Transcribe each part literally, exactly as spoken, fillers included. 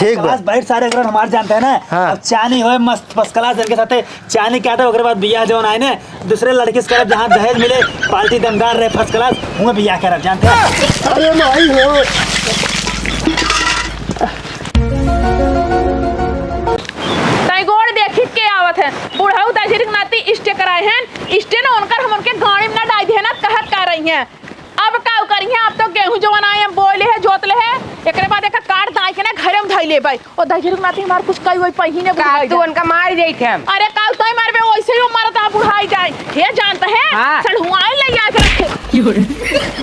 ठीक बा। Class बैठ सारे अगर हमार जानते हैं ना, हाँ। अब चानी होए मस्त first class इनके साथे चानी क्या था, ओकरे बाद बियाह जौन आए ने, दूसरे लड़की से करब, जहाँ दहेज मिले, party दमदार रहे, first class, हुए बियाह करब, जानते हैं? अरे माई हो। तै गोड़ देखित के आवत है, बुढ़ऊ दहिजरी के नाती stay कराए हैं, stay न उनकर हम उनके गाड़ी में ना डाल दिए ना, कहत का रही हैं। अब का करिहे, अब तो गेहूं जवन आए हैं, बोए ले है, जोत ले है, एकरे बाद एका काट दाई के ना घरे में धई लेबै। ओ दहिजरी के नाती हमार कुछ कही वही पहिने का बुढ़ाई तू जाए। उनका मार देत है। अरे का तोय मारबे, वैसे ही वो मारत है बुढ़ाई जाए। हे जानत है, हाँ। सड़हुआइन ले आके रखे।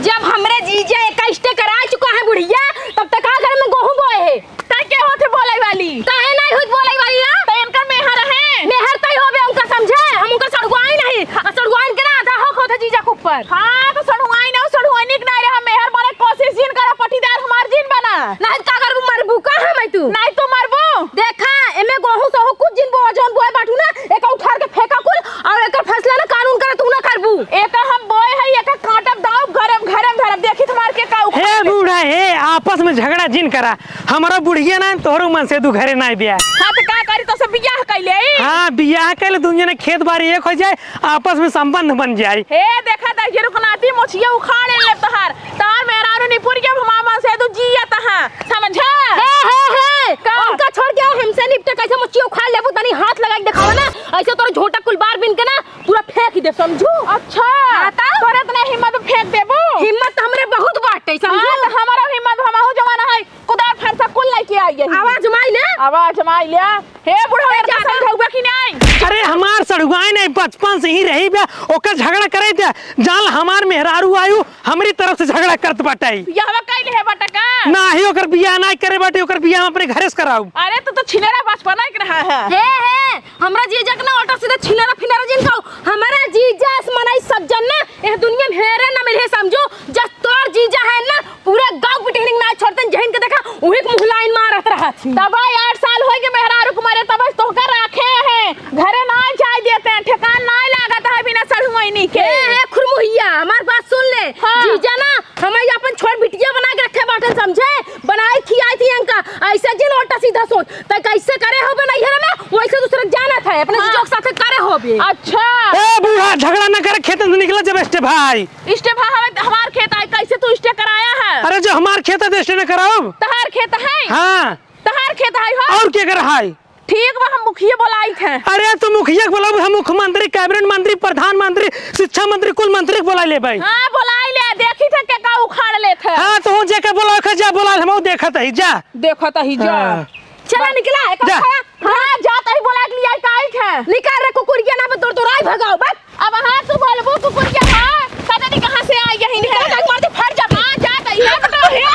जब हमरे जीजा एका stay करा चुका है बुढ़िया, तब तक का घर में गेहूं बोए है? तै के होत है बोलै वाली? काहे नाहीं होत बोलै वाली ना? तै इनकर मेहर है। मेहर तै होबे उनका समझे, हम उनकर सड़हुआइन नहीं। आ सड़हुआइन के ना आधा हक होत है जीजा के ऊपर। हाँ, तो सड़हुआइन ना, सड़हुआइन के नाहीं रहे, हम मेहर बने कोशिश जिन करा, पटीदार हमार जिन बना। नाहीं तो का करबू, मरबू का हम तू? नाहीं तू मरबू। देखा, एमे गेहूं सहू कुछ जिन बोआ, जौन बोए बाटू ना, एका उखाड़ के फेंका कुल, और एकर फैसला ना कानून करे, तू ना करबू। एका हम बोए है, एका काटब दाऊ, घरे में, घरे में धरब, देखी तुम्हार के का उखाड़ हे के। बूढ़ा, हे, आपस में झगड़ा जिन करा। हमरो बुढ़िया ना, तोहरो मनसेदू घरे ना बिया। हाँ, तो का करी, तो से बियाह कैले? हाँ, बियाह कैले, दुनिया ने खेत बाड़ी एक हो जाए, आपस में संबंध बन जाए। हे, देखा दहिजरी के नाती मोछिया उखाड़ ले तोहार। तोहार मेहरारू निपुर के हमार मनसेदू जियत है, समझा? हे, हे, हे, का? उनका छोड़ के हमसे निपटे, कैसे मोछिया उखाड़ लेबू, तनी हाथ लगा के देखावा ना, ऐसे तोर झोटा कुल बार बिन के ना, पूरा फेंक दे, समझू? अच्छा, हाँ, तो? तोरे इतना हिम्मत फेंक देबू? हिम्मत तो हमरे बहुत बाटे, समझू? हाँ, तो हमारा हिम्मत, हमहू जवान है, कुदार फरसा कुल लेके आई है। आवाज माई ले। आवाज माई ले। हे बुढ़ऊ, ए, लड़का जा, जा। समझाउबा कि नहीं? अरे हमार सड़ुआइन है, बचपन से ही रही बे, ओकर झगड़ा करे दे। जान हमार मेहरारू आयु, हमरी तरफ से झगड़ा करत बाटे। बियाहवा कइले है बाटा का? नाही, ओकर बियाह नाही करे बाटे, ओकर बियाह हम अपने घरे से कराउब। अरे तू तो छिनेरा बचपना के रहा है। हे, हे, हमरा जीजा के ना उल्टा सीधा छिनरा फिनरा जिन कहो। हमरा जीजा अस मनई सज्जन ना एह दुनिया में हेरे ना मिले, समझो। जस तोर जीजा है ना, पूरा गांव पिटहरिंग ना छोड़तन, जहिन के देखा उही के मुँह लाइन मारत रहत ही। तब आठ साल होई के मेहरारू के मरे, तब तोहका राखे हैं, घरे ना जाए देते हैं, ठेकान ना लागत है बिना सड़ुआइनी के। हे, हे, खुरमुहिया, हमार बात सुन ले। हाँ। जीजा ना, हम ई अपन छोट बिटिया बना के रखे बाटन, समझे? बनाई खियाई थी इनका, ऐसे जिन उल्टा सीधा सोच। तै कैसे करे होबे नैहर में, वैसे दूसरे के जानत है, अपने हाँ। जीजो के साथे करे होबे। अच्छा। ए बूढ़ा, झगड़ा न करे, खेतन से निकला जब इस्टे भाई। इस्टे भाई हमें, हमार खेत आए, कैसे तू इस्टे कराया है? अरे जो हमार खेत है तो इस्टे न कराउब। तहार खेत है? हाँ। तहार खेत है हो? और के कर है? ठीक बा, हम मुखिया बोलाइत है। अरे तो मुखिया के बोलाउब, हम मुख्यमंत्री, कैबिनेट मंत्री, प्रधानमंत्री, शिक्षा मंत्री, कुल मंत्री के बोलाइ लेबै। हाँ, बोलाइ ले, देखी थे के का उखाड़ लेत है। हाँ, तो जेके बोलावे के जा, बोला, हम देखत ही, जा। देखत ही, जा। हाँ। चला निकला, एक जा। खड़ा। हाँ, जात ही बोला के लिया, काई थे। निकाल रे कुकुरिया ना, दौड़ दौड़ाई भगाओ, बस। अब हाँ, तू बोलबू कुकुरिया, हाँ। पता नहीं कहाँ से आई यही निकला, है। मार दे, फट जा। हाँ, जात ही, हाँ, तो हे।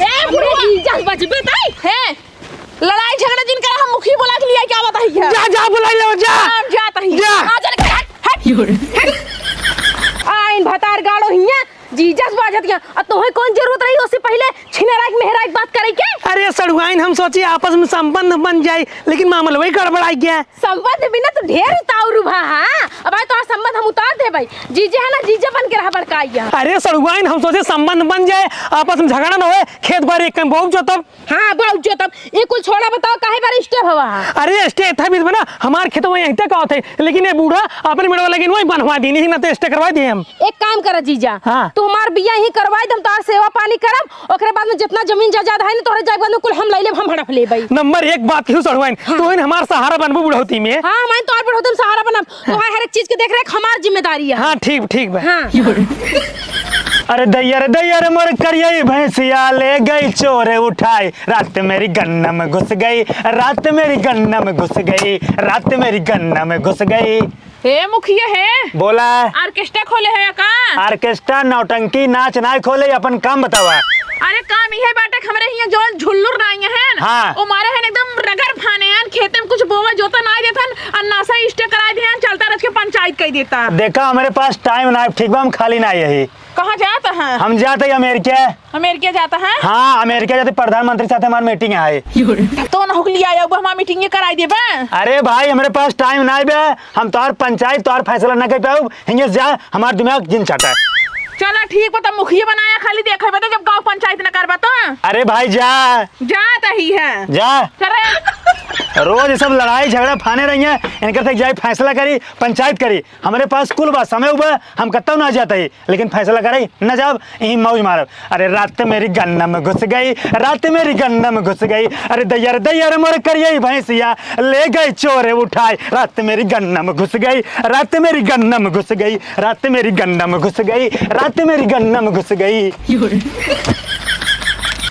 हे, बुढ़िया, इज्जत बचबे तई। हे। लड़ाई झगड़ा जिन करा, हम मुखी बोला के लिया, क्या बताई है? जा, जा, बोला ले, जा। हम जात ही। जा। आ, चल, हट, हट, हट। आइन भतार गाड़ो हिया, जीजस बाजत गया। आ तोहे कौन जरूरत रही उससे पहले छिनराई के मेहराई के बात करे के? अरे सड़ुआइन, हम सोची आपस में संबंध बन जाई, लेकिन मामला वही गड़बड़ाई गया। संबंध बिना तो ढेर उतारू भा, हाँ? अब आए तो संबंध हम उतार दे भाई। जीजे है ना, जीजे बन के रहा बड़का आइया। अरे सड़ुआइन, हम सोचे संबंध बन जाए, आपस में झगड़ा ना होए, खेत बारी एक कम बहुत जोतब। हाँ, बहुत जोतब। ये कुल छोड़ा, बताओ काहे बारे इस्टे भवा है? अरे इस्टे था भी बना, हमार खेत में यहीं तक आवत है, लेकिन ये बूढ़ा अपने मेड़वा लगिन वही बनवा दी, नहीं ना तो इस्टे करवा दिए हम। एक काम करा जीजा, हाँ। तू हमार बिया ही करवाई दे, हम तोहार सेवा पानी करब, ओकरे बाद में जितना जमीन जायदाद है ना तोहरे जायदाद में कुल हम ले लेब, हम हड़प लेबै। नंबर एक बात क्यों सड़ुआइन, हाँ। तू ही हमार सहारा बनबू बुढ़ौती में। हाँ, हम तोहार बुढ़ौती में सहारा बनब। तो है हर एक चीज के देख रेख हमार जिम्मेदारी है। हाँ, ठीक, ठीक बा। हाँ। अरे दैया रे, दैया रे, मोर करिया भैंसिया ले गई चोर उठाई, रात मेरी गन्ना में घुस गई, रात मेरी गन्ना में घुस गई, रात मेरी गन्ना में घुस गई। हे मुखिया हे। बोला। ऑर्केस्ट्रा खोले है का? ऑर्केस्ट्रा, नौटंकी, नाच नाय खोले, अपन काम बतावा। अरे काम इहे बाटे कि हमरे हियां जौन झुल्लुर नाई है, हाँ। वो मारे हैं एकदम रगर फाने हैं, खेते में कुछ बोवे जोता नाई देतन, और नासा इस्टे कराई दिहन, चलता रच के पंचायत कई देता। देखा, हमरे पास टाइम ना, ठीक बा, हम खाली ना यही। कहाँ जात हैं? हम जात ही अमेरिका। अमेरिका जात हैं? हाँ, अमेरिका जात ही, प्रधानमंत्री साथ हमार मीटिंग है। तो ना हुकली आया, वो हमार मीटिंग ये कराई देबे। अरे भाई, हमरे पास टाइम ना बे, हम तोहार पंचायत, तोहार फैसला ना कर पाउब, हिंगे से जा, हमार दिमाग जिन चाटा। चला ठीक बा, तब मुखिया बनाया खाली देखे बा तो, जब गाँव पंचायत न करबा तो। अरे भाई जा। जा तही है। जा। चल रे। रोज ये सब लड़ाई झगड़ा फाने रही है, इनकर से जाई फैसला करी, पंचायत करी। हमरे पास कुल बा, समय बा, हम कत्तौ ना जात ही, लेकिन फैसला करे न जाब, यहीं मौज मारब। अरे रात मेरी गन्ना में घुस गई, रात मेरी गन्ना में घुस गई। अरे दैया रे दैया रे मोर करियई भैंसिया, ले गई चोर उठाए। रात मेरी गन्ना में घुस गई, रात मेरी गन्ना में घुस गई, रात मेरी गन्ना में घुस गई, रात मेरी गन्ना में घुस गई।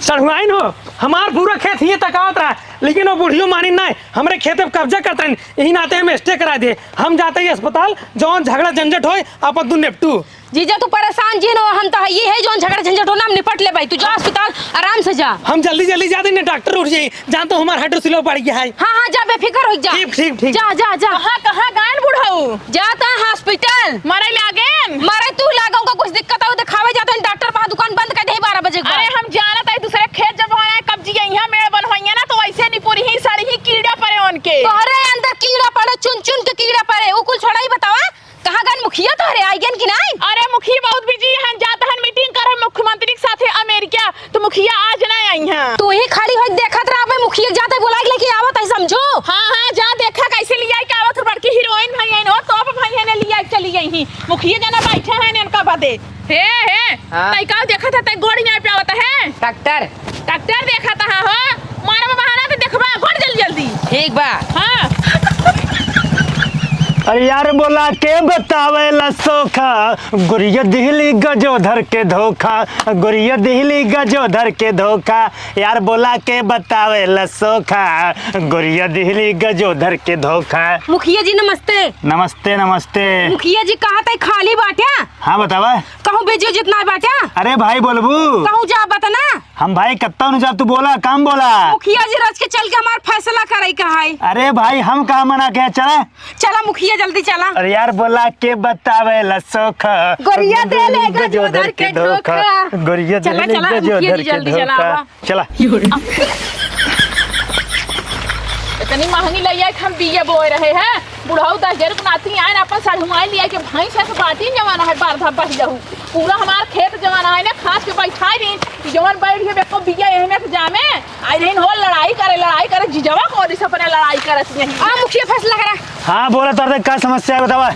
सढ़ुआइन हो, हमार पूरा खेत हिये तकावत रहा, लेकिन वो बुढ़ियो मानिन नाहीं, हमरे खेत पे कब्जा करत रहिन। यही नाते हम stay करा दे। हम जात ही अस्पताल, जौन झगड़ा झंझट होए, आपन तू निपटू। जीजा, तू परेशान जिन हो, हम तो हइये है, जौन झगड़ा झंझट हो ना, हम निपट लेबइ। तू जा अस्पताल, आराम से जा। हम जल्दी जल्दी जात ही, डॉक्टर उठ जाई, जान तो हमार हाइड्रोसिलो बढ़ गया है। हाँ, हाँ, जा, बेफिकर होइ जा। ठीक, ठीक, ठीक। जा, जा, जा। कहाँ, कहाँ गएन बुढ़ऊ? जात है अस्पताल। मरइ लागेन? मरइ तू लागेन, उनका कुछ दिक्कत हो, देखावे जात है, डॉक्टर वहाँ दुकान बंद कर दे बारह बजे के बाद। अरे हम जानत है, दूसरे खेत जब हमारे कब्जी आई है, मेड़ बनवाइए ना, तो वैसे नहीं पूरी ही सड़ी ही कीड़ा पड़े उनके। तोहरे अंदर कीड़ा पड़े, चुन चुन के कीड़ा पड़े। उ कुल छोड़ा, ही बतावा, कहाँ गन मुखिया तोहरे, आइ गन कि नाहीं? अरे मुखिया बहुत बिजी हन, जात हन मीटिंग करे मुख्यमंत्री के साथे अमेरिका, तो मुखिया आज ना आई हैं। तू ही खड़ी होइ देखत रहा, अबे मुखिया जात है, बोलाइ के लेके आवत है, समझो। हाँ, हाँ, जा देखा कैसे लियाइ के आवत है, बड़की हीरोइन भइयन हो, टॉप भइयन लियाइ के चली गई ही। मुखिया जना बैठे हैं इनका बदे। हे, हे, हाँ। तै का देखत है, तै गोड़ नापे आवत है? डॉक्टर। डॉक्टर देखत है हो, मारब बहाना तो देखबा, गोड़ जल्दी जल्दी। ठीक बा। हाँ। अरे यार बोला के बतावेला सोखा, गोरिया दिहली गजोधर के धोखा, गोरिया दिहली गजोधर के धोखा। यार बोला के बतावेला सोखा, गोरिया दिहली गजोधर के धोखा। मुखिया जी नमस्ते। नमस्ते, नमस्ते। मुखिया जी कहा तै खाली बाट्या? हाँ बतावा। कहूँ बिजी जितना बाट्या? अरे भाई बोलबू? कहूँ जा बतना। हम भाई कत्ता नु जाब, तू बोला, काम बोला। मुखिया जी रच के चल के हमार फैसला करइ का है। अरे भाई हम कहाँ मना के, चला। चला मुखिया जल्दी चला। अरे यार बोला के बतावेला सोखा, गोरिया देले गजोधर के धोखा। गोरिया चला, देले चला, गजोधर मुखिया जी के जल्दी चला, धोखा। आवा। चला। इतनी महंगी लइया के हम बिया बोए रहे हैं, बुढ़ऊ दस हजार के नाती आए ना, अपन सढ़ुआइन लिया के भैंस है, बाटी जमाना है, बार धार बही रहू। पूरा हमार खेत जमाना है ना, खास के बैठाई दिन, कि जवन बैठ के बेको बिया यही में जामे, आई रहीन हो लड़ाई करे, लड़ाई करे, जिजवा को दिस अपने लड़ाई करत यही। आ, मुखिया फैसला करा। हाँ, बोला, तोर का समस्या है, बतावा।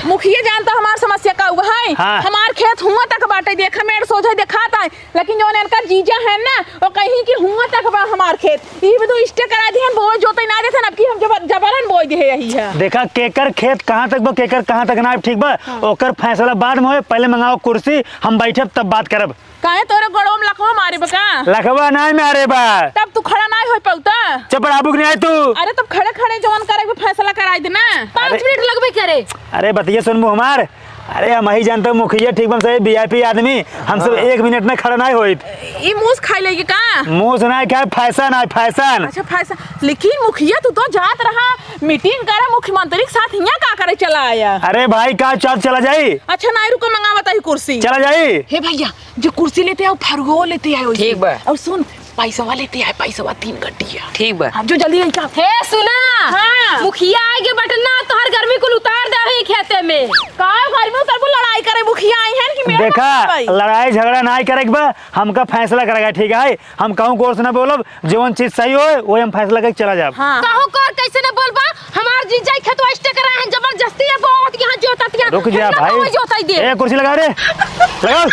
मुखिया जानता हमार समस्या का हुआ है? हाँ। हमार खेत हुआ तक बाटे, देखा मेड़ सोझे देखात है, लेकिन जौन इनका जीजा है ना, वो कहीं कि हुआ तक बा हमार खेत। ई भी तो stay करा दिहन, बोए जोते ना देथन, अब की हम जबर-, जबरन बोए दिहे यही है। देखा, केकर खेत कहाँ तक बा, केकर कहाँ तक ना, ठीक बा? हाँ। ओकर फैसला बाद में होए, पहले मंगाओ कुर्सी, हम बैठब तब बात करब। काहे तोरे गोड़वा में लकवा मारे बा का? लकवा नाहीं मारे बा। तब तू खड़ा नाहीं होइ पउता? चुप रह, आबू कि नाहीं आए तू? अरे तब खड़े खड़े जवन करे के फैसला कराई दे ना। पाँच अरे मिनट लगबे करे। अरे बतिया सुनबू हमार, अरे, हम ही जानते हो, मुखिया ठीक बन सही, V I P आदमी, हम सब हाँ। एक मिनट में खड़ा नाहीं होइत। ई मूस खाइ लेगी का? मूस नाहीं खाए, फैशन है, फैशन। अच्छा, फैशन। लेकिन मुखिया, तू तो जात रहा मीटिंग करे मुख्यमंत्री के साथ, हियाँ का करे चला आया? अरे भाई, का चाप चला जाई? अच्छा, नाहीं, रुको, मंगावत ही कुर्सी। चला जाई? हे भइया, जो कुर्सी लेते आओ, फरुओ लेते आओ। ठीक बा। और सुन, पैसवा लेते आए, पैसवा तीन गड्डिया। ठीक बा। अब जो जल्दी लेके आओ। हे सुना, हाँ। मुखिया आए के बटन ना, तोहर गर्मी कुल उतार दे ही खेते में। का गर्मी उतार, वो लड़ाई करे मुखिया आई हैं कि मेरे देखा, पास भाई? लड़ाई झगड़ा नाहीं करे के बा, हमका फैसला करे के, ठीक है? हम कहूँ कोर्स ना बोलब, जवन चीज सही होए, वही हम फैसला करके चला जाब। हाँ। कहूँ कोर कैसे ना बोलबा, हमार जीजा खेतवा stay करा है, जबरदस्ती है, बहुत यहाँ जोतत यहाँ। रुक जा हम ना भाई। कहूँ जोताई दे। ए, कुर्सी लगा रे। लगा।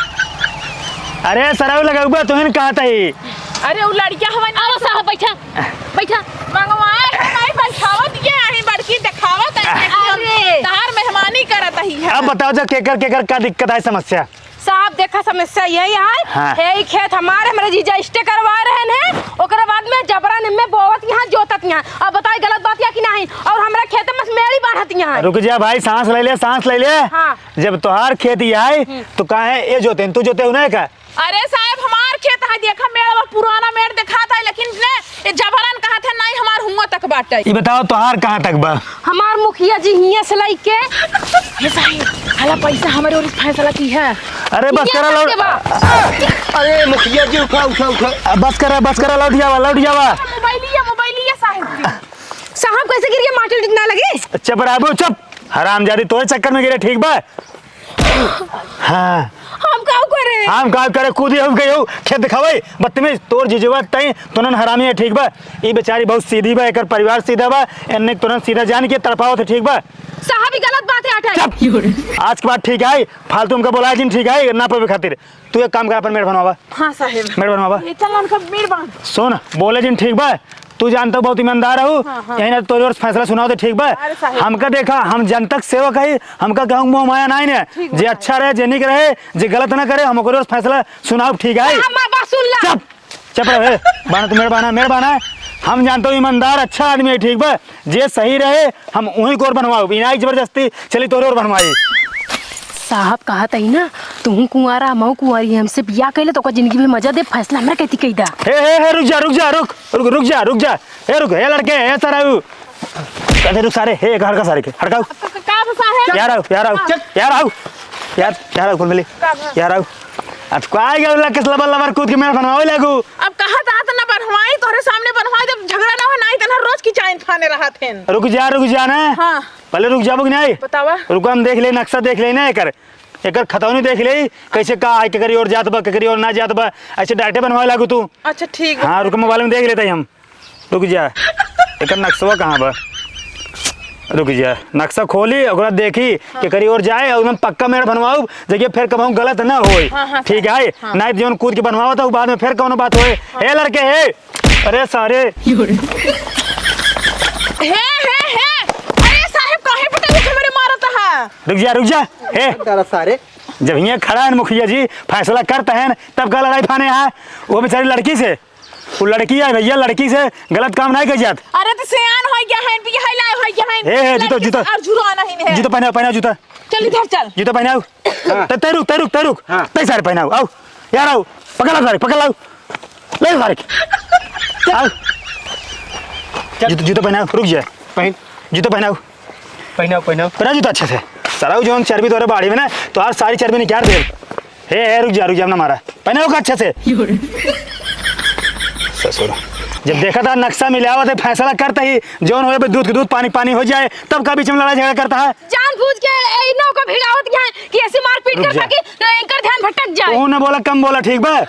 अरे, सराउ लगाऊ बा, तुहिन कहा तही। अरे, उ लड़किया हवन। आओ साहब, बैठा, बैठा। मंगवाए है भाई, बैठावत ये, अही बड़की देखावत है, अरे। तहार मेहमानी करत ही है। अब बताओ जा, केकर, केकर का दिक्कत है, समस्या? साहब, देखा, समस्या यही है। हाँ। हे, ई खेत हमारे, हमरे जीजा stay करवा रहे हैं, ओकरे बाद में जबरन में बोवत यहाँ, जोतत यहाँ। अब बताई, गलत बात या कि नहीं? और हमरा खेत में मेड़ी बांधत यहाँ। रुक जा भाई, सांस ले ले, सांस ले ले। हाँ। जब तोहार खेत ही आए, हम्म। तो काहे ए जोते, तू जोते हो ना का? अरे साहब, हमार खेत है, देखा मेड़, वो पुराना मेड़ दिखात है, लेकिन ने, ये जबरन कहा था, नहीं, हमार हुआ तक बाटे। ये बताओ, तोहार कहाँ तक बा? हमार मुखिया जी हियां से लइके। हे साहब, हला पैसा हमरे ओर फैसला की है। अरे बस हियां करा तक लो। के बा। अरे मुखिया जी, उठा, उठा, उठा। अब बस करा, बस करा, लौट जावा, लौट जावा। मोबाइलिया, मोबाइलिया साहब जी। साहब कैसे गिर गया, माटी उटी ना लगी? चुप रह बू, चुप। हरामजादी तोरे चक्कर में गिरे, ठीक बा? हाँ। हम का करे? हम का करे? कूदी हम गई हो, खेत दिखावे। बदतमीज, तोर जिजवा तई, तोनन हरामी है, ठीक बा? ई बेचारी बहुत सीधी बा, एकर परिवार सीधा बा, एन्ने तोनन सीधा जान के तड़पावत है, ठीक बा? साहब, ई गलत बात है, हटाई। चुप! आज के बाद, ठीक है, फालतू हमका बोला जिन, ठीक है, ना पावे खातिर। तू एक काम कर, अपन मेड़ बनवावा। हाँ साहेब। मेड़ बनवावा। ये चल, उनका मेड़ बांध। सुन, बोले जिन, ठीक बा? तू जानता बहुत ईमानदार हो। हाँ, हाँ। यही ना तोरे ओर फैसला सुनाओ तो ठीक बा? अरे साहेब। हमका देखा, हम जनता के सेवक है, हमका कहूँ मोह माया नहीं ने। ठीक बा जे साहेब। अच्छा रहे, जे निक रहे, जे गलत ना करे, हम ओकरे ओर फैसला सुनाओ, ठीक है? हाँ, हाँ, बात सुन ला। चुप, चुप रहे। बाना तू मेड़ बाना, मेड़ बाना। हम जानता हूँ ईमानदार अच्छा आदमी है, ठीक बा? जे सही रहे, हम उहीं के ओर बनवाओ, बिना जबरदस्ती चली तोरे ओर बनवाई। साहब कहत ही ना, तुहूँ कुंवारा, हमहूँ कुंवारी, हमसे बियाह कइले तो ओकर जिंदगी में मजा दे, फैसला हमरा कहती कही दा। हे, हे, हे, रुक जा, रुक जा, रुक, रुक, रुक जा, रुक जा। हे, रुक, हे लड़के, हे सारा उ। कहते रुक सारे, हे, एक हड़का सारे के, हड़काओ। का, का, का साहेब? यार आओ, यार आओ, चल। यार आओ, यार, यार आओ, कुल मिली, का बा? यार आओ। अब काय गया लड़के लबर लबर कूद के मेड़ बनवावे लागू। अब कहा तात ना बनवाई, तोहरे सामने बनवाई, जब झगड़ा ना हो, ना ही तना रोज की चाइन फाने रहत हैं। रुक जा, रुक जा ना। हाँ। पहले रुक जाबो कि नहीं? बतावा। रुको, हम देख ले, नक्शा देख ले ना एकर, एकर खतौनी देख ले, कैसे का है, केकरी ओर जात बा, केकरी ओर ना जात बा, ऐसे डायरेक्टे बनवावे लागू तू। अच्छा, ठीक बा। हाँ, रुको, मोबाइल में देख लेते हैं हम। रुक जा, एकर नक्शवा कहाँ बा? रुक जा, नक्शा खोली, ओकरा देखी, हाँ। केकरी ओर जाए और एकदम पक्का मेड़ बनवाऊ, जगह फिर कबहूँ गलत ना होए। हाँ, हाँ, ठीक है? हाँ। नहीं तो जौन कूद के बनवावत है, बाद में फिर कौनो बात होए। हाँ। ए लड़के, ए, अरे सारे। हे, हे, हे। अरे साहेब, काहे पता नहीं हमरे मारत है? रुक जा, रुक जा। हे। डरा सारे। जब हियाँ खड़ा है मुखिया जी, फैसला करते हैं, तब का लड़ाई फाने है? वो बेचारी लड़की से, वो लड़की है भैया, लड़की से गलत काम नहीं कर जात। अरे तो सियान हो गया है, बियाह लाए हो गया है। हे, हे, जूता, लड़की से जूता। और जुर्माना ही नहीं है। जूता पहनाओ, पहनाओ जूता। चल इधर चल। जूता पहनाओ। हाँ। त-, तै रुक, तै रुक, तै रुक। हाँ। तै सारे पहनाओ, आओ। यार आओ, पकड़ ला सारे, पकड़ लाओ। ले सारे। आओ। चल। जूता, जूता पहनाओ, रुक जा। पहन। जूता पहनाओ। पहनाओ, पहनाओ। पहनाओ जूता अच्छे से। सारा वो जौन चर्बी तोरे बाड़ी में ना, तो आज सारी चर्बी निकाल दे। हे, हे, रुक जा, रुक जा, ना मारा। पहनाओ का अच्छे से। ससुर। जब देखा था नक्शा मिलावत है, फैसला करता ही, जौन होए बे दूध के दूध, पानी पानी हो जाए, तब का बीच में लड़ाई झगड़ा करता है? जानबूझ के ए नौका भिड़ावत है कि ऐसे मारपीट रुक कर जा। ताकि एकर ध्यान भटक जाए। तू ना बोला, कम बोला, ठीक बा?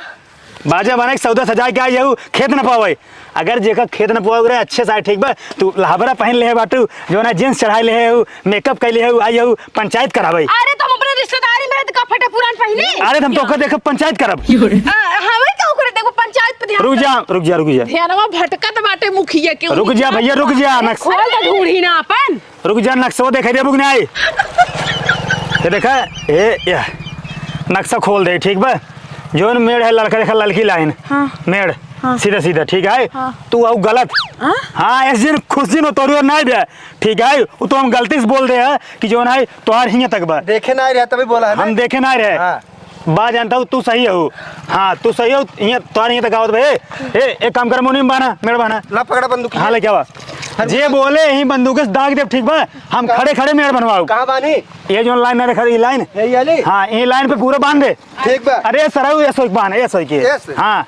बाजा बना के सौदा सजा के आई हऊ, खेत न पावे। अगर जेका खेत न पावे रहे, अच्छे से आए, ठीक बा? तू लहबरा पहन ले है बाटू, जौन है जींस चढ़ाई ले है, मेकअप कइ ले है, आई हऊ, पंचायत करावे। अरे, तो हम अपने रिश्तेदारी में तो कपड़ा पुरान पहनी। अरे, तो हम तोका देखब, पंचायत करब। आ, हमें का ओकरे देखो, पंचायत पे ध्यान रुक जा, रुक जा, रुक जा। ध्यानवा भटकत बाटे मुखिया के। रुक जा भैया, रुक जा, अरे, नक्श- खोल दे ढूढ़ी ना अपन। रुक जा, नक्शा देखे देबू कि नहीं? ये देखा, ये, ये नक्शा खोल दे, ठीक बा? जौन मेड़ है लड़का, देखा लड़की लाइन, हाँ। मेड़, हाँ। सीधा सीधा, ठीक है? हाँ। तू आऊ गलत। हाँ? हाँ, ऐसे दिन खुश दिन हो, तोरी ओर नहीं बे, ठीक है? वो तो हम गलती से बोल दे है कि जौन है तोहार हियाँ तक बा। देखे ना रहे, तभी बोला है ना? हम देखे ना रहे। हाँ। बा जानता हूँ, तू सही हो। हाँ, तू सही हो, हियाँ तोहार हियाँ तक आवत बा। ए, ए, एक काम कर, मोनी में बाना, मेड़ बाना। ला पकड़ा बंदूक। हाँ, लेके आवा। अरे जे बोले, यही बंदूक से दाग देब, ठीक बा? हम कहाँ? खड़े खड़े मेड़ बनवाओ। कहाँ बानी? ये जौन लाइन ना देखा, ये लाइन। यही वाली? हाँ, ये लाइन पे पूरा बांध दे। ठीक बा। अरे, सरऊ, ये सोई के बांध, ये सोई के। ये सोई। हाँ।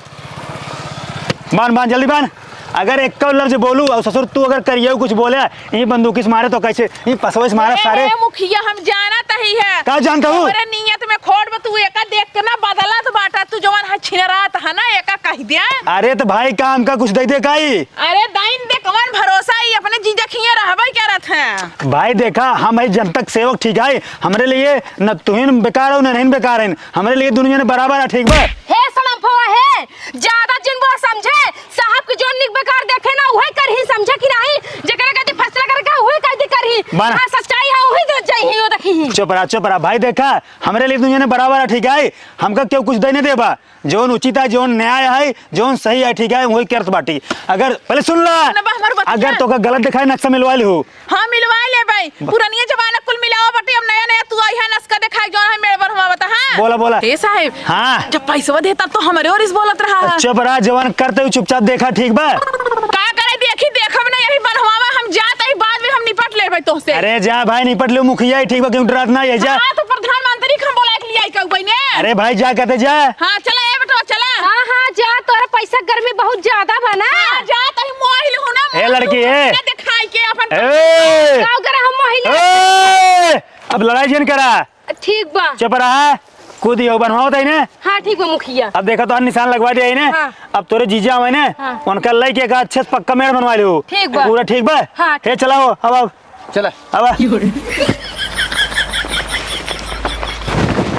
बांध, बांध, जल्दी बांध। अगर एक लफ्ज बोलू और ससुर तू अगर करियो कुछ बोले, ये बंदूकी से मारे तो कैसे, ये पसवे से मारे ए, सारे। ए, मुखिया, हम जानत ही है। का जानता हूँ? तोरे नियत में खोट बा, तू एका देख के ना बदलत बाटा, तू जवन है छिनरात है ना, एका कह दे। अरे तो भाई, काम का कुछ दे दे काई? अरे दाइन दे, कौन भरोसा, ई अपने जीजा खिए रहबे करत हैं। भाई देखा, हम है जनता के सेवक, ठीक है, हमरे लिए न तुहिन बेकार हो, न नहीं बेकार है, हमरे लिए दुनिया में बराबर है, ठीक बा? हे सड़म्फवा हे, ज्यादा जिन बोल समझे, साहब के जोन निक बेकार देखे ना, उहे करही, समझे कि नहीं? जेकरा कहती फैसला करे का, उहे कहती करही। बाना। हाँ, सच्चाई है, उही तो जइही, वो देखी। चुप रहा, चुप रहा। भाई देखा, हमरे लिए दुनिया में बराबर है, ठीक है? हमका क्यों कुछ देने देबा? जौन उचित है, जौन न्याय है, जौन सही है, ठीक है, वही करत बाटी। अगर, पहले सुन ला, सुन बा, हमार बतिया। अगर तोका गलत दिखाए, नक्शा मिलवा लिहू। हाँ, मिलवा ले भाई। ब- पुरानिया जमाना कुल मिलावा बाटे, अब नया नया तू आई है, नक्शा दिखाए, जौन है मेरे बनवावा था, हाँ? बोला, बोला। ए साहेब, हाँ। जब पैसवा दे, तब तो हमरे ओर इस बोलत रहा है। चुप रहा, जवान करते हुए चुपचाप देखा, ठीक बा? का करे, देखी, देखब ना, यही बनवावा, हम जात ही, बाद में हम निपट ले भाई तोहसे। अरे जा भाई, निपट ले, मुखिया ही ठीक बा, क्यों डरात ना है, जा। हाँ, तो प्रधानमंत्री के हम बोला के लिए आई कहू बहने। अरे भाई, जा कहते जा। हाँ, चला ए बेटवा, चला। हाँ, हाँ, जा, तोरा पैसा गर्मी बहुत ज्यादा बा ना। हाँ, जा, तही मोहिल हो ना, ए लड़की, ए। दिखाई के अपन ए। गाँव के रहा मोहिल। ए, अब लड़ाई जिन करा। ठीक बा। चुप रहा, कूद यो बनवाओ तई ने। हाँ, ठीक बा मुखिया। अब देखा तोहार निशान लगवा दिया इने। हाँ। अब तोरे जीजा आवे ने, हाँ। उनका लइके का अच्छे से पक्का मेड़ बनवा लियो। ठीक बा। पूरा ठीक बा? हाँ, हे, ठीक। चलाओ, अब, अब। चला। अब।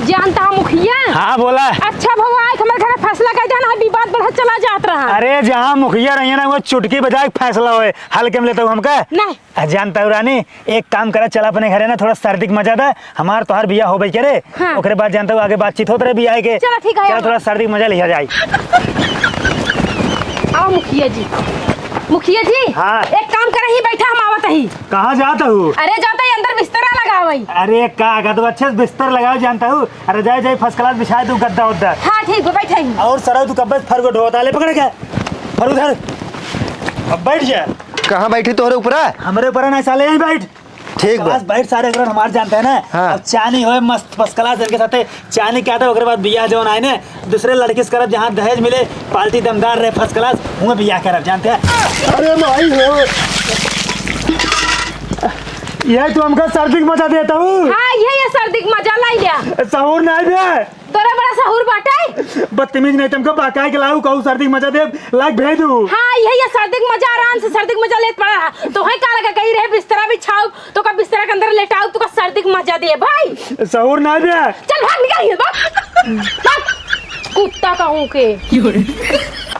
जानता है मुखिया? हाँ, बोला। अच्छा भवा, एक हमारे घर फैसला कर देना है, विवाद बढ़त चला जात रहा। अरे, जहाँ मुखिया रहिए ना, वो चुटकी बजाए के फैसला होए, हल्के में लेता हूँ हमका। नहीं। आ, जानता हूँ रानी, एक काम करा, चला अपने घरे ना, थोड़ा सर्दी के मजा दा, हमार तोहार बियाह होबे करे। हाँ। ओकरे बाद जानता हूँ आगे बातचीत होत रहे बियाह के। चला, ठीक है, चला, आओ। थोड़ा सर्दी के मजा लिया जाए। आओ मुखिया जी, मुखिया जी, हाँ। एक काम करा, ही बैठा, हम आवत ही। कहाँ जात हूँ? अरे जाता ही अंदर बिस्तरा लगावई। अरे का, का तो अच्छे से बिस्तर लगाओ जानता हूँ। अरे जाए, जाए, first class बिछाए तू गद्दा उद्दा। हाँ ठीक बा, बैठा ही। और सरऊ तू कब्बे से फरगो ढोता, ले पकड़ के। फरगो धर। अब बैठ जा। कहाँ बैठी तोहरे ऊपरा? हमरे ऊपरा ना साले, यहीं बैठ। ठीक बा। बस बैठ सारे, अगर हमार जानते हैं ना। हाँ। अब चानी होए मस्त first class इनके साथे चानी क्या था, ओकरे बाद बियाह जौन आए ने, दूसरे लड़की से करब, जहाँ दहेज मिले, पार्टी दमदार रहे, first class, हुए बियाह करब, जानते हैं। अरे माई हो। ये तू हमका सर्दी के मजा देता हूँ। हाँ, ये, ये सर्दी के मजा लाई लिया। सहूर नहीं बे। तोरा बड़ा सहूर बाटे। बदतमीज नहीं, तुमको बहकाए के लाऊ, कहू सर्दी के मजा दे, लाग भेज दू। हाँ, ये, ये सर्दी के मजा, आराम से सर्दी के मजा लेत पड़ा। तो है का लगा, कहीं रहे बिस्तरा बिछाऊ, तो का बिस्तरा के अंदर लेटाऊ, तो का सर्दी के मजा दे भाई। सहूर ना बे। चल भाग, निकल यहाँ, भाग। भाग। कुत्ता कहूँ के।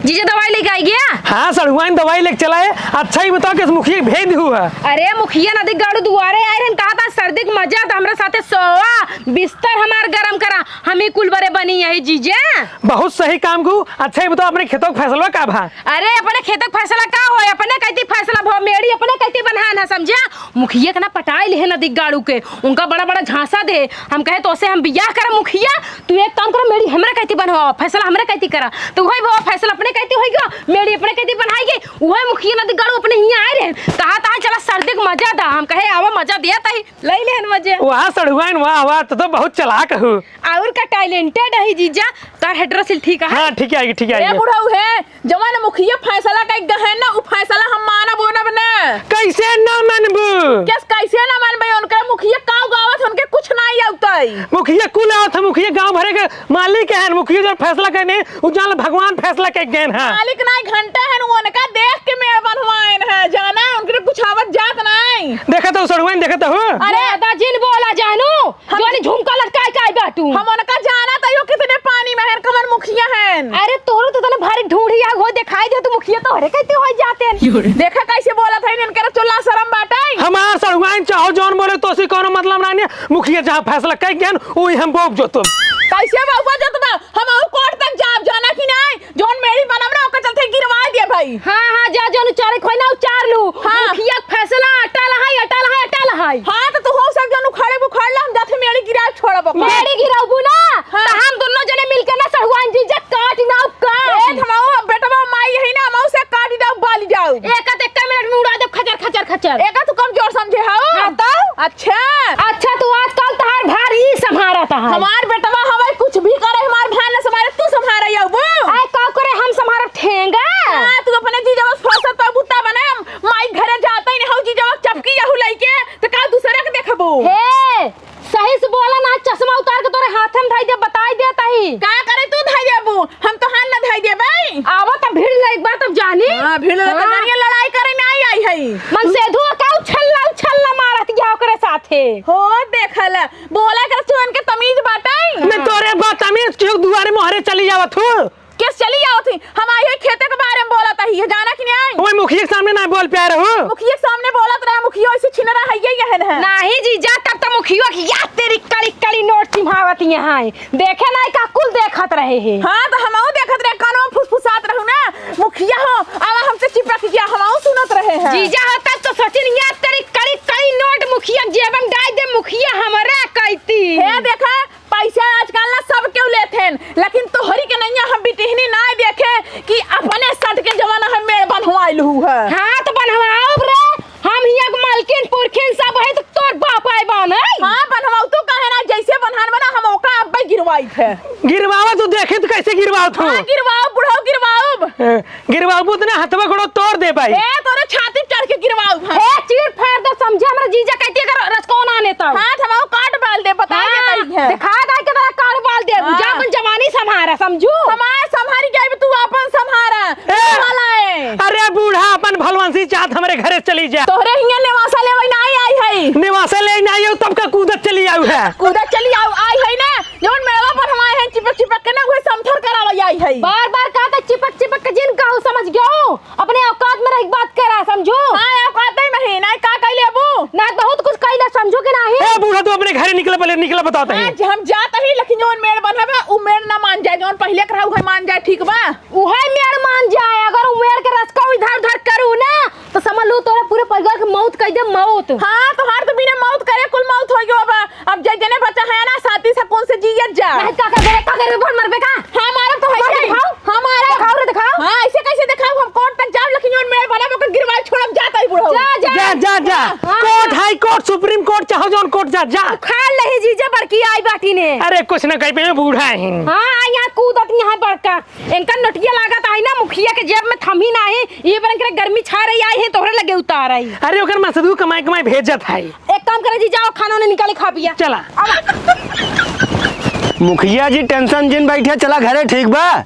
जीजा दवाई लेके आई गया? हाँ, सड़ुआइन दवाई लेके चला है। अच्छा ही बताओ कि इस मुखिया के भेज दिहू है। अरे मुखिया नदी गाड़ू दुआरे आए रहन, कहा था सर्दी के मजा, तो हमरा साथे सोवा, बिस्तर हमार गरम करा, हम ही कुल बरे बनी यही जीजा। बहुत सही काम कू। अच्छा ही बताओ, अपने खेतों का फैसला का भा? अरे, अपने खेत के फैसला का होय? अपने कहती फैसला भो, मेड़ी अपने कहती बन्हान है, समझा? मुखिया के ना पटाई लिहे नदी गाड़ू के, उनका बड़ा बड़ा झांसा दे। हम कहे, "तोसे हम बियाह करब मुखिया, तू एक काम करो, मेड़ी हमरे कहती बनवाओ, फैसला हमरे कहती करा।" तो वही वो फैसला अपने कहती होई गयो, मेड़ी अपने कहती बनाई गई। वही मुखिया नदी गाड़ू अपने हियाँ आए रहे, कहा, "तहा चला सर्दी के मजा दा।" हम कहे, "आवा, मजा दिया तही, लई लेहन मजा।" वाह सड़ुआइन, वाह, वाह, तू तो बहुत चालाक हू। और का talented है जीजा, तार hydrosil ठीक है? हाँ, ठीक आएगी, ठीक ए आएगी। बुढ़ऊ है, जवन मुखिया फैसला कइ गए हैं ना, उ फैसला हम मानब ओनब ना। कैसे ना मानबू? कैस-, कैसे ना मानबे? उनके मुखिया काव गावत, उनके कुछ नाहीं आवतई। मुखिया कुल आवत है, मुखिया गाँव भरे के मालिक है, मुखिया जो फैसला करने, उ जान भगवान फैसला कइ गए हैं। मालिक नाहीं, घंटा है, उनका देख के मेड़ बनवाएन है, जाना, उनके कुछ आवत जात नाहीं। देखत हो सड़ुआइन, देखत हो। अरे दादा जिन बोला जानू, हम जोनी झुमका लटकाए के आई बाटू। हम उनका जानत हई, कितने पानी में हैं, कवन मुखिया हैं। अरे, तोरो तो तने भारी ढूंढी आग हो, दिखाई दे, तू मुखिया तोहरे कहते हो जाते हैं। देखा कैसे बोलत है, इनकर चुल्ला शरम बाटे। हमार सड़ुआइन चाहो जौन बोले, तो सी कौनो मतलब ना है। मुखिया जहाँ फैसला कइ गए, वही हम बोब जो तुम। कैसे बोबा जो तुम? हम आऊ कोर्ट तक जाब, जाना कि नाहीं? जौन मेड़ी बनब ना, ओकर चलते गिरवा दे भाई। हाँ, हाँ, जा, जौन उचारे के होई ना, उचार लू। हाँ। मुखिया के फैसला अटल है, अटल है, अटल है। हाँ, तो तू हो सब जौन उखाड़े उखाड़ ला, हम जाते मेड़ी गिरा छोड़ब ओकर। मेड़ी गिराबू ना, हाँ। तो हम दोनों जने मिलके ना सड़ुआइन जीजा काट ना काट। ए, थमाओ, बेटवा माई यही ना, हम से काट जाऊ, बाली जाऊ। एक आध एक मिनट में उड़ा दे खचर, खचर, खचर। एका तू कमजोर समझे हो? हाँ, तो? अच्छा। अच्छा, तू आजकल तहार भार ई संभारत है। हमार बेटवा हवे, कुछ भी करे, हमार भार न संभारे, तू संभारे अबू। आय, का करे हम संभारब ठेंगा? हाँ, तू अपने जीजा बस फंसत तो बुत्ता बने, हम माई घरे जाता ही नहीं हो, जीजा चपकी यहू लइके, तो का दूसरे के देखबू? हे, सही से बोला ना, चश्मा उतार के तोरे हाथे में धई दे, बताई दे तही। का करे तू धई देबू? हम तो हाथ ना धई देबे। आवा त भीड़ लइक बा तब जानी। हाँ, भीड़ लइक हाँ। जानी, लड़ाई करे ना आई, आई है। मन से धुआ का उछल्ला, उछल्ला मारत गया ओकरे साथे। हो, देखल, बोला कर तू उनके तमीज बाटे। मैं तोरे बा तमीज क्यों दुआरे मोहरे चली जावत हूँ? केस चली जावत ही? हम आई है खेते के बारे में बोलत ही, ये जाना कि नहीं? ओए मुखिया के सामने ना बोल प्यार हो। मुखिया के सामने बोलत रहे, मुखिया ऐसे छिनरा है, ये यहन है। नहीं जीजा, तब तो मुखिया की याद तेरी कड़ी कड़ी नोट चिम्हावत यहाँ है। देखे नाहीं का कुल देखत रहे हैं। हाँ, तो हमहू देखत रहे, कानवा फुसफुसात रहू ना, मुखिया हो, आवा हमसे चिपक गया, हमहू सुनत रहे हैं। जीजा हो, तब तो सोचिन, याद तेरी कड़ी कड़ी नोट मुखिया जेबन डाल दे, मुखिया हमरा कहती। हे देखा, पैसा आजकल ना सब केहू लेत हैं, लेकिन तोहरी के नैया हम बिटिहनी ना देखे कि अपने सट के जमाना हम मेड़ बनवाइल हू है। हाँ, तो बनवाओ रे, हम हियाँ के मालकिन पुरखिन सब है, तो तोर बाप आए बान है। हाँ, बनवाओ तू काहे ना, जैसे बनहान बना, हम ओका अब्बे गिरवाई थे। गिरवावा तू देखी तो कैसे गिरवाओ तू? हाँ, गिरवाओ, बुढ़ऊ गिरवाओ। ए, गिरवाबू त ना हथवा गोड़ो तोड़ दे भाई। ए, तोरे छाती चढ़ के गिरवाऊ हम। ए, चीर फाड़ दे, समझे हमरा जीजा कहती अगर रसकौन आने तो। हाथ हमाओ काट बाल दे, बता दे हाँ। भाई। है। दिखा दा के तोरा कान बाल देबू, जा हाँ। अपन जवानी संभारा, समझू? हमार संभारी के अभी तू अपन संभारा। ए! वाला है। अरे बूढ़ा, अपन भलवंसी चाहत हमरे घरे चली जा। तोहरे हियां नेवासा लेवे नाहीं आई है। नेवासा ले नाहीं आऊ, तब का कूदत चली आऊ है। कूदत चली आऊ, आई है ना, जौन मेड़वा पर हम आए हैं, चिपक चिपक के ना, उहे समथर करावे आई है। बार बार कहत है चिपक चिपक के जिन कहू, समझ गयो? अपने औकात में रह के बात करा, समझू? हाँ, औकात ही में ही, नाहीं का कइले अबू? ना, बहुत कुछ कइले, समझू कि नाहीं? ए बूढ़ा, तू अपने घरे निकला, पहले निकला, बतावत है। आज हम जात ही, लेकिन जौन मेड़ बनबा, उ मेड़ ना मान जाए, जौन पहिले के रहा, उहे मान जाए, ठीक बा? उहे मेड़ मान जाए, अगर उ मेड़ के रसका इधर उधर करू ना, तो समझ लू तोरे पूरे परिवार के मौत कइ दे, मौत। हाँ, तोहार तो बिना मौत करे कुल मौत होइ गयो बा। अब जे जने बचा है ना, साथी से कौन से जियत जा। नहीं, का करबे, का करबे, बोल मरबे का? हाँ, मारब तो है मार ही। दिखाओ। हाँ, मारब। दिखाओ रे, दिखाओ। हाँ, ऐसे कैसे दिखाओ? हम कोर्ट तक जाब, लेकिन जौन मेड़ बनब, ओकर गिरवाई छोड़ब, जात ही बुढ़ऊ। जा, जा। जा, जा, जा। हाँ। कोर्ट, हाई कोर्ट, सुप्रीम कोर्ट, चाहो जौन कोर्ट जा, जा। उखाड़ लही जीजा, बड़की आई बाटी ने। अरे, कुछ न कहि पे, बूढ़ा है। हाँ, यहाँ कूदत यहाँ बड़का। इनका नोटिया लागत आई ना, मुखिया के जेब में थमी नाहीं, ये बरन के गर्मी छा रही आई है, तोहरे लगे उतार आई। अरे, ओकर मसदू कमाई कमाई भेजत है। एक काम करे जी, जाओ, खाना उन्हें निकाले, खा पिया। चला। अब मुखिया जी, टेंशन जिन बैठे, चला घरे, ठीक बा?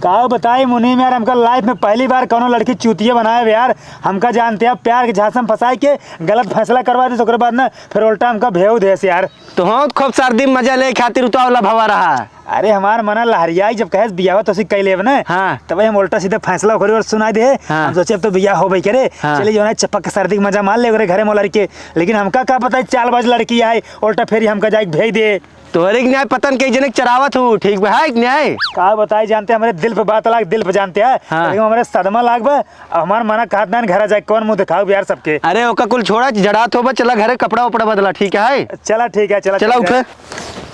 का बताई मुनीम यार, हमका लाइफ में पहली बार कौनो लड़की चूतिया बनाए यार। हमका जानते हैं, प्यार के झांसा में फंसाए के गलत फैसला करवा दे, तो ओकरे बाद ना फिर उल्टा हमका भेव देस यार। तो हाँ, खूब सर्दी में मजा ले खातिर उतावला भवा रहा। अरे हमार मना लहरियाई, जब कहेस बियाह तो उसी कई लेब ना। हाँ। तब हम उल्टा सीधा फैसला ओकरे ओर सुनाई दे। हाँ। हम सोचे अब तो बियाह होबे करे। हाँ। चली जौन है चपक के सर्दी के मजा मार ले ओकरे घरे मोलर के। लेकिन हमका का पता है चालबाज लड़की आई, उल्टा फेरी हमका जाइके भेज दे। तोहरे के न्याय पतन के जने के चरावत हूँ, ठीक बा है कि न्याय? का बताई जानते, हमरे दिल पे बात लाग, दिल पे जानते हैं। हाँ। लेकिन हमरे सदमा लाग बा, अब हमार मना कहत ना घरा जाए, कौन मुँह दिखाओ यार सबके। अरे ओका कुल छोड़ा, जड़ात हो बा, चला घरे कपड़ा उपड़ा बदला, ठीक है? चला ठीक है, चला चला चल उठे। जाए।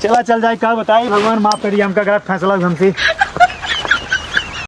चला चल जाए, का बताई, भगवान माफ करिए हमका गलत फैसला हमसे।